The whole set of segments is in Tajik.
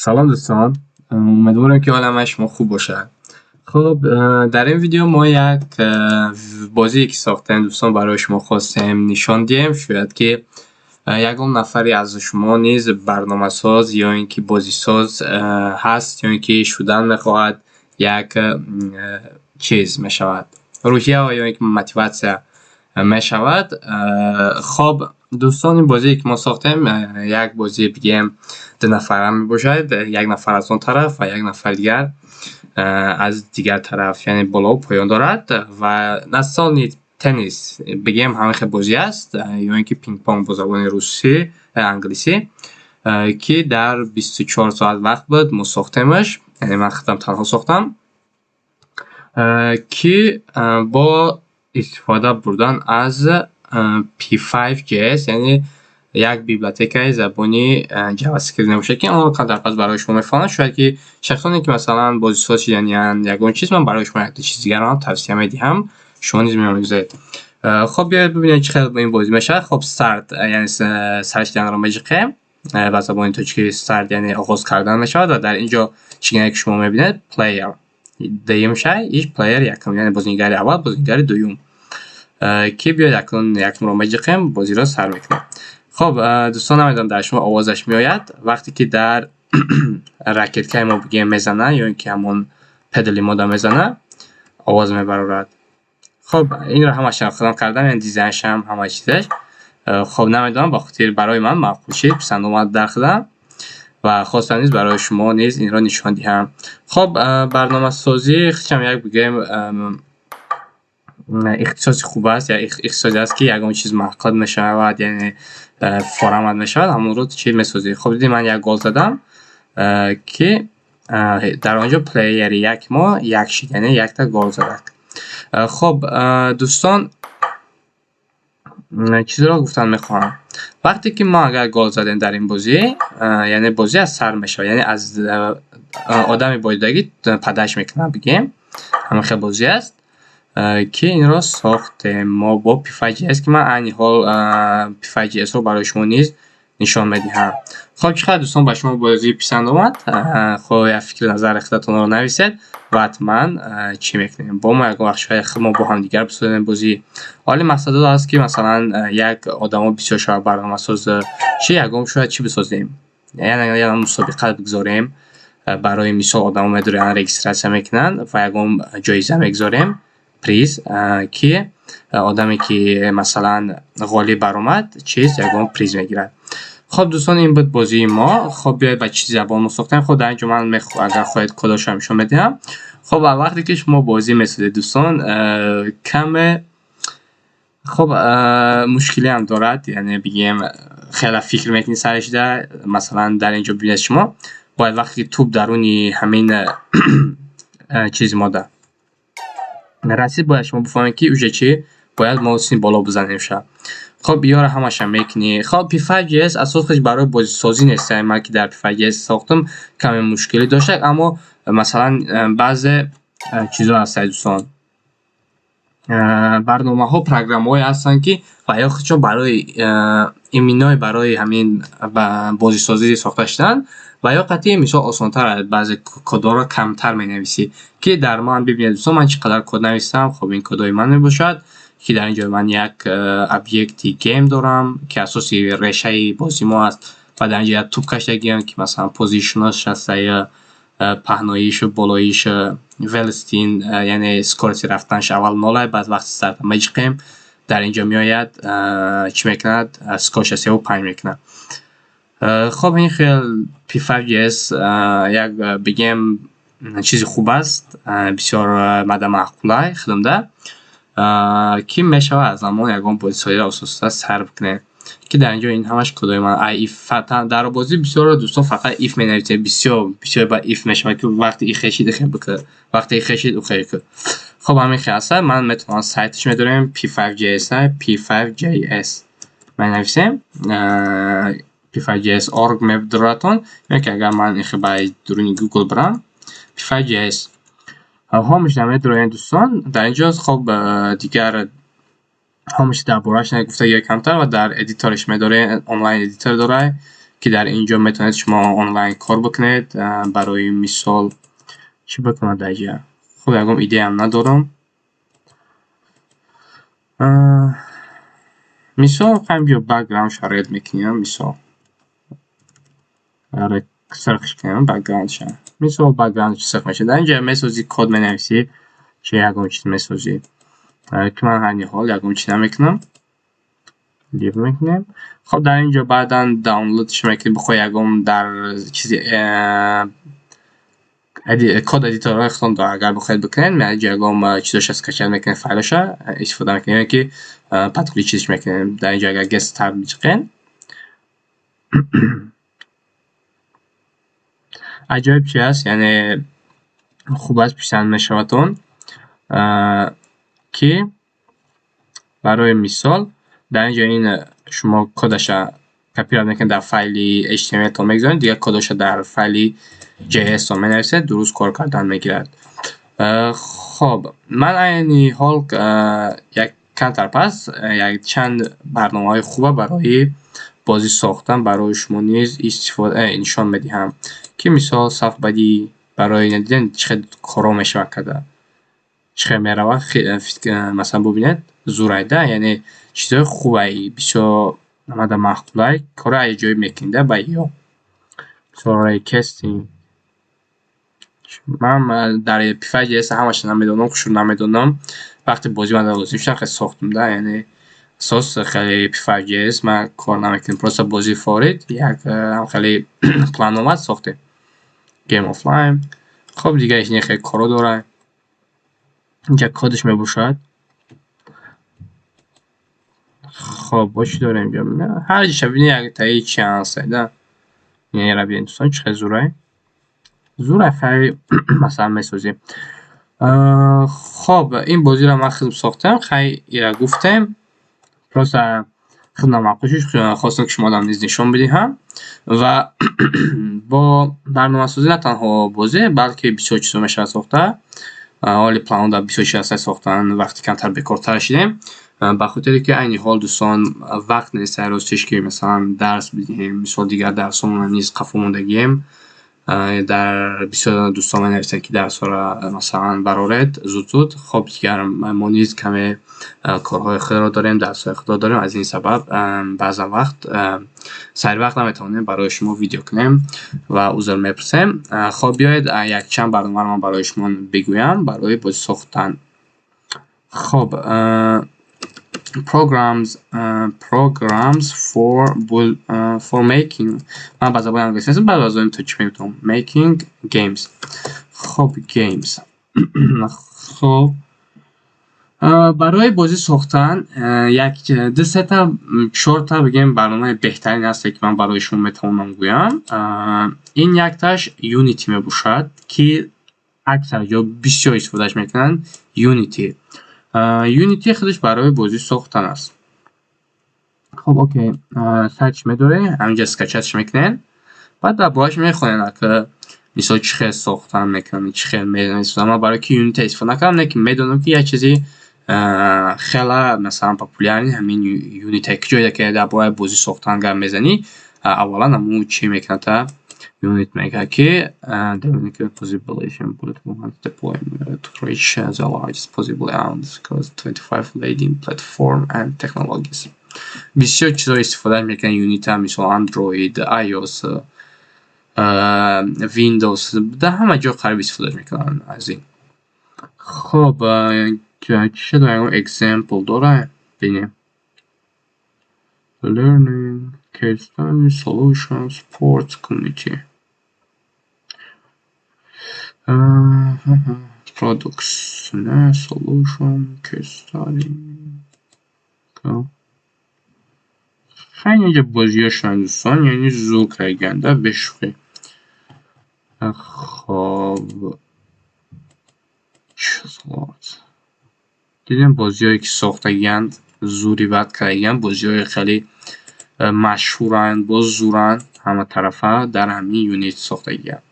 Салом, дӯстон, умедворем, ки ҳоли шумо хуб бошад. Хуб, дар ин видео мо як бозие, ки сохтем, дӯстон, барои шумо хостем нишон диҳем. Шояд, ки ягон нафаре аз шумо низ барномасоз ё ин ки бозисоз ҳаст ё ин ки шудан мехоҳад, як чиз мешавад, рӯҳия ё ин ки мотиватсия мешавад. Хоб, дӯстон, ин бозие, ки мо сохтем, як бозие, бигем, дунафара мебошад: як нафар аз он тараф ва як нафари дигар аз дигар тараф, яъне болову поён дорад ва настольный теннис, бигем, ҳамин хел бозӣ аст ё ин ки пинг-понг бо забони русӣ, англисӣ, ки дар 24 соат вақт буд, мо сохтемаш, яъне ман худам танҳо сохтам, ки бо истифода бурдан аз P5.js, яъне як библиотекаи забони JavaScript мебошад, ки онро камтар пас барои шумо мефаҳмонам. Шояд, ки шахсоне, ки масалан, бозисоз шиданиянд, ягон чиз, ман барои шумо якто чизи дигарро ҳам тавсия медиҳам, шумо низ меомӯзед. Хоб, биёед бибинем, чӣ хел ин бозӣ мешавад. Хоб, старт, яъне сар шиданро меҷиқем. Ба забони тоҷикӣ старт, яъне оғоз кардан мешавад. Ва дар ин ҷо, чӣ гуна ки шумо мебинед, player дуюм шай, иш player якум, яъне бозигари аввал, бозигари дуюм. Ки биёед, акнун якумро меҷиқем, бозиро сар мекунем. Хоб, дӯстон, намедонам, дар шумо овозаш меояд. Вақте ки дар ракеткаи мо, бигем, мезана ё ин ки ҳамон paddle и мода мезана, овоз мебарорад. Хоб, инро ҳамаашро худам кардам, яъне дизайншам, ҳамаи чизаш. Хоб, намедонам, ба хотир барои ман маъқул шид, писанд омад дар худам ва хостам низ барои шумо низ инро нишон диҳам. Хоб, барномасозӣ хичам як, бигем, ихтисоси хуб аст, як ихтисосе аст, ки ягон чиз маъқул мешавад, яъне форамад мешавад, ҳамонро чӣ месозӣ. Хоб, дидем, ман як гол задам, ки дар он ҷо player и як мо як шид, яъне якта гол задак. Хоб, дӯстон, чизеро гуфтан мехоҳам: вақте ки мо агар гол задем дар ин бозӣ, яъне бозӣ аз сар мешавад, яъне аз одами бодидагӣ падаш мекунад, бигем, ҳамин хел бозӣ аст, ки инро сохтем мо бо P5.js, ки ман айни ҳол P5.js-ро барои шумо низ нишон медиҳам. Хоб, чӣ қадр, дӯстон, ба шумо бозӣ писанд омад? Хоб, як фикри назари худатонро нависед ва ҳатман чӣ мекунем бо мо, ягон вақт шояд мо бо ҳамдигар бисозем бозӣ. Ҳоли мақсад аст, ки масалан, як одамо бисёр шавад барномасоз, чӣ ягон шояд чӣ бисозем, яъне як мусобиқа бигзорем. Барои мисол, одамо медоранд, регистрация мекунанд ва ягон ҷоиза мегузорем, приз, ки одаме, ки масалан, ғолиб баромад, чиз, ягон приз мегирад. Хоб, дӯстон, ин буд бозии мо. Хоб, биёед, ба чӣ забон мо сохтем. Хоб, дар ин ҷо ман, агар хоҳед, кодашро нишон медиҳам. Хоб, вақте ки шумо бозӣ месозед, дӯстон, каме, хоб, мушкилиам дорад, яъне, бигем, хеле фикр мекунӣ сари шида. Масалан, дар ин ҷо бибинед, шумо бояд вақте ки тӯб даруни ҳамин чизи мода расид, бояд шумо бифаҳмед, ки уже чӣ бояд мо сини боло бизанем ша. Хоб, ёро ҳамаша мекунӣ. Хоб, P5.js асосаш барои бозисозӣ нест. Ман ки дар P5.js сохтам, каме мушкилӣ дошт, аммо масалан, баъзе чизҳо ҳастанд, дӯстон, барномаҳо, программаҳое ҳастанд, ки ва ё худшон барои именно барои ҳамин бозисозӣ сохта шуданд ва ё қатъи мисол осонтар аст, баъзе кодҳоро камтар менависӣ, ки дар ман бибинед, дӯстон, ман чӣ қадар код нависам. Хоб, ин кодҳои ман мебошад, ки дар ин ҷо ман як объекти game дорам, ки асоси решаи бозии мо аст, ва дар ин ҷо як тӯб кашидагиам, ки масалан, position аш ҳаста, паҳноишу болоиш, velocity, яъне скорости рафтанаш аввал нолай, баъд вақти старта меҷиқем, дар ин ҷо меояд, чӣ мекунад, скорость ша 3,5 мекунад. Хоб, ин хел P5.js як, бигем, чизи хуб аст, бисёр мада маъқулай худамда, ки мешавад аз ҳамон ягон бозисозиро оҳиста сар бикунем, ки дар ин ҷо ин ҳамаш кодҳои ман. If дар бозӣ бисёро, дӯстон, фақат if менависем, бисёр бисёр ба if мешавад, ки вақте и хешид, ихе бикун, вақте и хешид, ухе кун. Хоб, ҳамин хел аста. Ман метавонам сайташ медорем, P5.js, P5.js менависем, P5.js org медоратон, ё ки агар ман ихе ба дуруни Google бирам, P5.js ҳомиш намедороем, дӯстон, дар ин ҷо. Хоб, дигар ҳомиш дар борааш нагуфта камтар ва дар editor ш медорем, онлайн editor дорад. Ки дар ин ҷо метавонед шумо онлайн кор бикунед. Барои мисол, чӣ бикунад дар инҷа? Хуб, ягон идеям надорам. Мисол, хоҳем биё background ша red мекунем, мисол. Сирхш кунем background ша. Мисол, background сирх мешавад. Дар инҷа месозӣ, код менависӣ, чи ягон чиз месозӣ. Ки ман айни ҳол ягон чиз намекунам. Leave мекунем. Хоб, дар ин ҷо баъдан download ш мекунӣ, бихоҳӣ ягон дар чизи код editor ҳои худтон агар бихоҳед бикунед, дар инҷо ягон чизоша скачать мекунед, файлоша истифода мекунед ё ки подключить мекунед. Дар инҷо агар get start бичиқед, аҷоиб чи аст, яъне хуб аст, писанд мешавад он, ки барои мисол, дар ин ҷо ин шумо кодаша копировать мекунед, дар файли HTML тон мегузоред, дигар кодоша дар файли JS тон менависед, дуруст кор кардан мегирад. Хоб, ман айни ҳол як камтар пас як чанд барномаҳои хуба барои бозӣ сохтан барои шумо низ истифода нишон медиҳам, ки мисол сафбадӣ барои дидем, чӣ хел корҳо мешавад карда, чӣ хел меравад. Масалан, бубинед, зурайда, яъне чизҳои хубай, бисёр омада маъқулай, кори аҷоиб мекунед ба ё. Мисол, raycasting. Ман дар P5.js ҳамаша намедонам, хушрӯ намедонам. Вақте бозӣ ман лозим шуд, хеле сохтам да, яъне асос хеле P5.js ман кор намекунем. Просто бозӣ форид, як хеле план омад, сохтем. Game offline. Хоб, дигар ин хеле корҳо дорад. Инҷа кодаш мебошад. Хоб, бо чӣ дорем инҷо? Ҳар ҷиша бинед, як таи чи ҳастад да. Инро бинед, дӯстон, чӣ хел зурай. Зурай, хеле масалан месозем. Хоб, ин бозиро ман худам сохтам, хай, ира гуфтем. Просто худам маъқул шуд, хостам, ки шумоам низ нишон бидиҳам. Ва бо барномасозӣ на танҳо бозӣ, балки бисёр чизҳо мешавад сохта. Ҳоли планҳо дар бисёр чиз ҳастад сохтан, вақти камтар бекортар шидем. Ба хотире ки айни ҳол, дӯстон, вақт нест ростиш, ки масалан дарс бидиҳем, мисол, дигар дарсҳомона низ қафо мондагием. Дар бисёр дӯстон менависанд, ки дарсҳоро масалан бароред зуд-зуд. Хоб, дигар мо низ каме корҳои худро дорем, дарсҳои худро дорем. Аз ин сабаб баъзан вақт саривақт наметавонем барои шумо видео кунем ва узр мепурсем. Хоб, биёед, якчанд барномаро ман барои шумо бигӯям барои бозӣ сохтан. Хоб, programs for making, ман ба забони англисӣ нестам, баъд ба забони тоҷикӣ мегӯям, making games. Хоб, games. Хоб, барои бозӣ сохтан як, ду, сета, чорта бигем барномаи беҳтарин ҳасте, ки ман барои шумо метавонам гӯям. Ин якташ Unity мебошад, ки аксар ҷо бисёр истифодааш мекунанд. Unity худаш барои бозӣ сохтан аст. Хоб, окей, сайтш медоред, ҳаминҷа скачать ш мекунед, баъд дар борааш мехонед, ака, мисол, чӣ хел сохтан мекунанд, чӣ хел месозанд. Ман барои ки Unity истифода накардам, лекин медонам, ки як чизи хела масалан популярный ҳамин Unity. Ки ҷое ки дар бораи бозӣ сохтан гап мезанӣ, аввалан ҳамун чӣ мекунад та Unity мегӯяд, ки to reach the largest possible audience across 25 leading platform and technologies. Бисёр чизҳо истифода мекунанд Unity, мисол, Android, iOS, Windows, дар ҳама ҷо қариб истифода мекунанд аз ин. Хоб, чӣ шуд, ягон example дорад? Бинем. Learning, case study, solution, sports, community. Products, solution, case study. Хеле инҷа бозиҳошон, дӯстон, яъне зур кардагианда, бешӯхӣ. Хоб, чизот. Дидем, бозиҳое ки сохтагианд, зури бад кардагианд, бозиҳои хеле машҳуранд, боз зуранд, ҳаматарафа дар ҳамин Unity сохтагианд.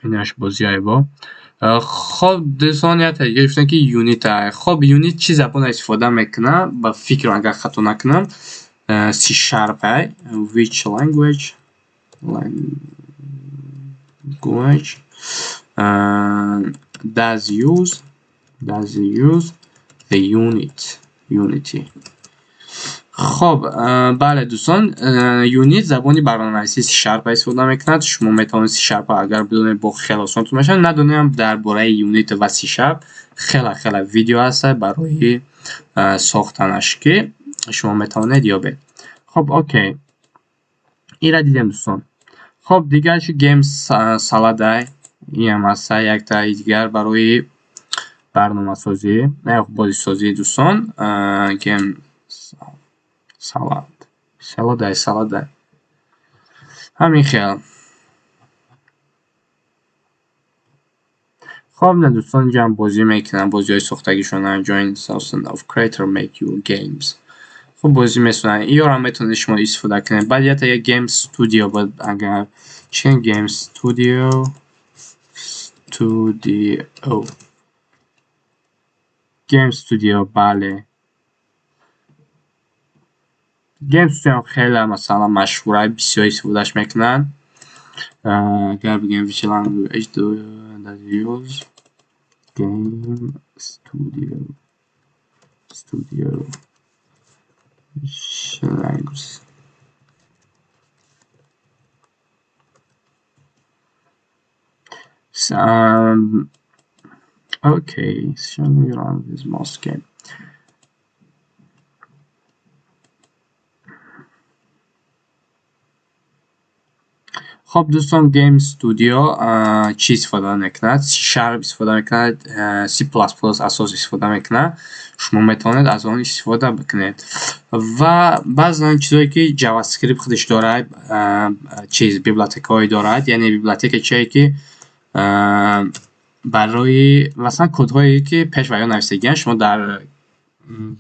Инаш бозиҳои бо. Хоб, дӯстон, як дига гуфтанд, ки Unity. Хоб, Unity чӣ забонро истифода мекунад? Ба фикрам, агар хато накунам, C# which language does use the Unity. Хоб, бале, дӯстон, Unity забони барноманависии C# истифода мекунад. Шумо метавонед C# агар бидонед, бо хеле осонтон мешавад. Надонем, дар бораи Unity ва C# хеле хеле видео ҳаст барои сохтанаш, ки шумо метавонед ёбед. Хоб, окей, инра дидем, дӯстон. Хоб, дигарши GameSalad ай, инам ҳаста яктаи дигар барои барномасозӣ, бозисозӣ, дӯстон. GameSalad, Salad ай, Salad ай, ҳамин хел. Хоб, на, дӯстон, инҷаам бозӣ мекунанд, бозиҳои сохтагишона. Join thousands of creator, make your games. Хуб, бозӣ месозанд. Иёрам метавонед шумо истифода кунед. Баъд якта як Game Studio буд, агар чи Game Studio, Game Studio, бале. Game Studio хеле, масалан, машҳура, бисёр истифодааш мекунанд. Агар бигӯем, which language does use Game Studio, which language? Okay, show me this most game. Хоб, дӯстон, Game Studio чӣ истифода мекунад? C# истифода мекунад, C++ асос истифода мекунад. Шумо метавонед аз он истифода бикунед. Ва баъзан чизое ки JavaScript худаш дорад, чиз, библиотекаҳое дорад, яъне библиотека чие, ки барои, масалан, кодҳое ки пеш ва ё нависагианд, шумо дар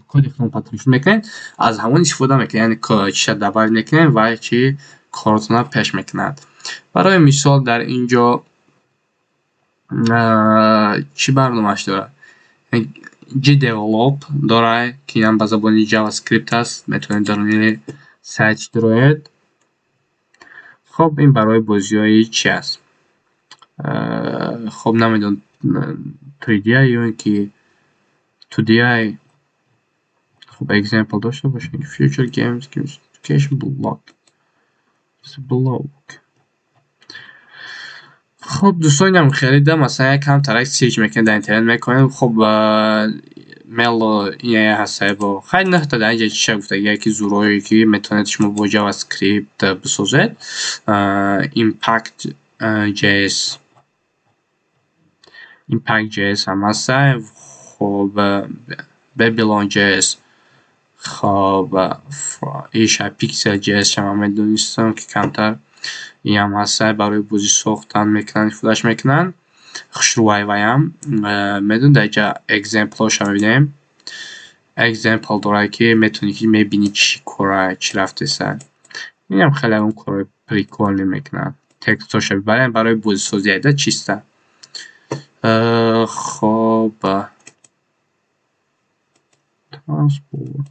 коди худтон подключить мекунед, аз ҳамон истифода мекунед, яъне чиша добавить мекунед ва чи коротонро пеш мекунад. Барои мисол, дар ин ҷо чӣ барномааш дорад? GDevelop дорад, ки инам ба забони JavaScript аст, метавонед дар рӯи сайт дароед. Хоб, ин барои бозиҳои чи аст? Хоб, намедонам, 3D ё ин ки 2D. Хоб, example дошта бошем. Future games education block блок. Хоб, дӯстон, инам харида, масалан, якам тарак search мекунед дар интернет, мекунед. Хоб, Мело ин ҳастае бо хай нӯҳта дар инҷа чиша гуфтагия, ки зурҳое ки метавонед шумо бо JavaScript бисозед. Impact JS, Impact JS ҳам ҳастае. Хоб, Babylon JS. Хоб, иша Pixel JS шам медонистам, ки камтар инам ҳастае, барои бозӣ сохтан мекунанд, истифодааш мекунанд. Хушрӯай ваям медонед, дар инҷа example ҳоша мебинем. Example дорад, ки метавонӣ, ки мебинӣ чӣ кора, чӣ рафтеса. Инам хеле он корҳои прикольный мекунад. Текстҳоша барои бозисозӣ айда чиста. Хоб, транспорт,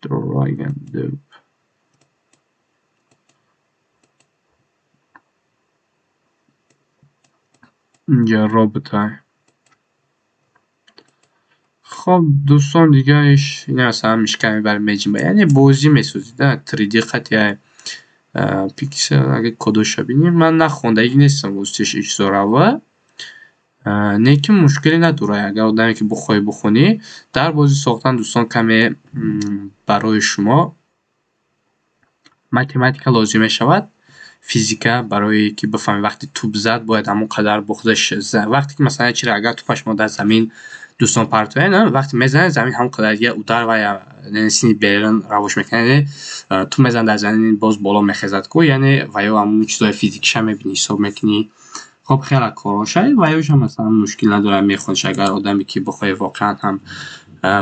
drag and drop. Инҷа роботай. Хоб, дӯстон, дигааш ин масалан мишка мебарем, меҷимба, яъне бозӣ месозӣ да 3D қатъи пиксел. Агар кодоша бинем, ман нахондагӣ нестам ростиш ичзорава, не ки мушкиле надорад, агар одаме ки бихоҳӣ бихонӣ. Дар бозӣ сохтан, дӯстон, каме барои шумо математика лозим мешавад, физика, барое ки бифаҳмед, вақте тӯб зад, бояд ҳамон қадар бо худаш, вақте ки, масалан, чиро агар тӯпаш мо дар замин, дӯстон, партояд, вақте мезанед, замин ҳамон қадар дигар удар ва сини берун равош мекунад, яъне тӯб мезанад дар замин, боз боло мехезад ку, яъне ва ё ҳамон чизҳои физикиша мебинӣ, ҳисоб мекунӣ. Хоб, хеле корҳоша ва ёшам, масалан, мушкил надорад, мехониш. Агар одаме ки бихоҳӣ воқеан ҳам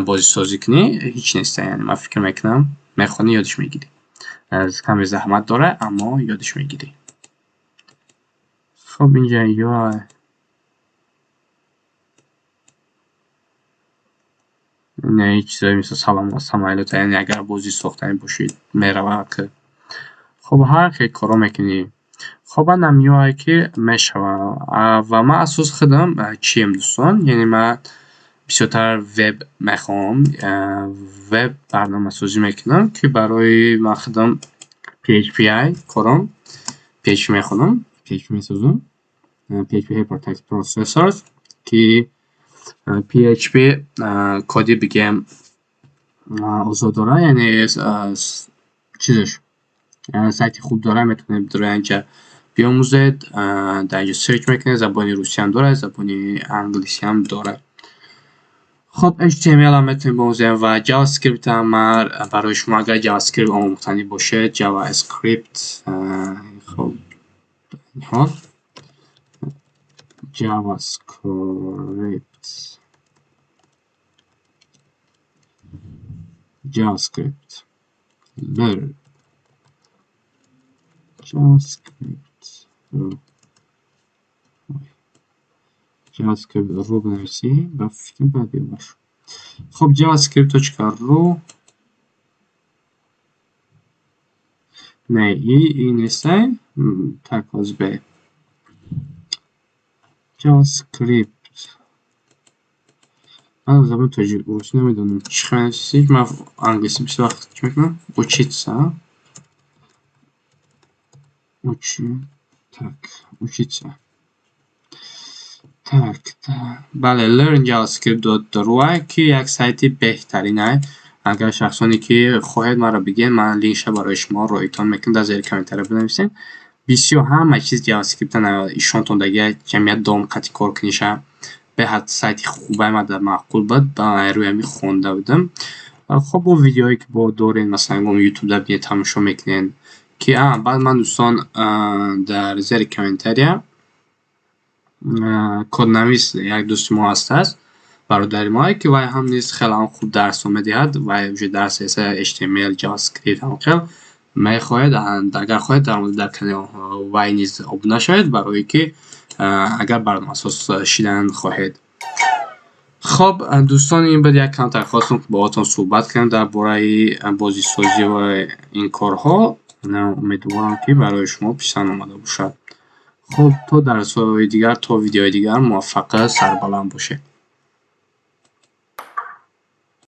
бозисозӣ кунӣ, ҳеҷ неста, яъне ман фикр мекунам, мехонӣ, ёдиш мегирӣ. Каме заҳмат дорад, аммо ёдиш мегирӣ. Хоб, инҷа ё Чизҳои мисли самолёт, яъне агар бозӣ сохтанӣ бошед, меравад. Хоб, ҳар хел корҳо мекунӣ. Хоб, ана меояд, ки мешавад. Ва ман асос худам чием, дӯстон? Яъне ман бисёртар веб мехоҳам, веб барномасозӣ мекунам, ки барои ман худам PHP корам, PHP мехонам, PHP месозам, PHP Hypertext Processors, ки PHP коди, бигем, озод дорад, яъне чизаш сайти хуб дорад, метавонед дар инҷа биомӯзед, дар инҷа search мекунед, забони русиам дорад, забони англисиам дорад. Хоб, HTML ам метавонем биомӯзем ва JavaScript ам ман барои шумо, агар JavaScript омӯхтанӣ бошед, JavaScript, хоб, ҳол JavaScript learn JavaScript ru, JavaScript ru бинависӣ, ба фикрам, бояд биёбад. Хоб, javascript.ru. Не, и нестай. Так, ҳозир бе JavaScript. Ман забони тоҷик, русӣ намедонам, чӣ хел нависӣ. Ман англисӣ бисёр вақт чӣ мекунам? Учиться. Учи, так, учиться. Так, бале, learnjavascript.ru, ки як сайти беҳтаринай. Агар шахсоне ки хоҳед, маро бигӯед, ман линкша барои шумо роитон мекунам, дар зери комментария бинависед. Бисёр ҳама чиз JavaScript ишонтон даги ҷамъият дом қати кор куниша. Беҳад сайти хубай, ман маъқул буд, ба рӯи ҳамин хонда будам. Хоб, бо видеоҳое ки бо дорем, масалан, ютубда бинед, тамошо мекунед, ки баъд ман, дӯстон, дар зери комментария коднавис як дӯсти мо ҳастааст, бародари мо, ки вай ҳам низ хеле хуб дарсҳо медиҳад. Вай уже дарс HTML, JavaScript ҳам хел мехоҳед. Агар хоҳед, дар канали вай низ обуна шавед, барое ки агар барномасоз шидан хоҳед. Хоб, дӯстон, ин буд як камтар, хостам ки боҳотон суҳбат кунем дар бораи бозисозӣ ва ин корҳо. Умедворам, ки барои шумо писанд омада бошад. Хуб, то дарсҳои дигар, то видеои дигар муваффақу сарбаланд бошед.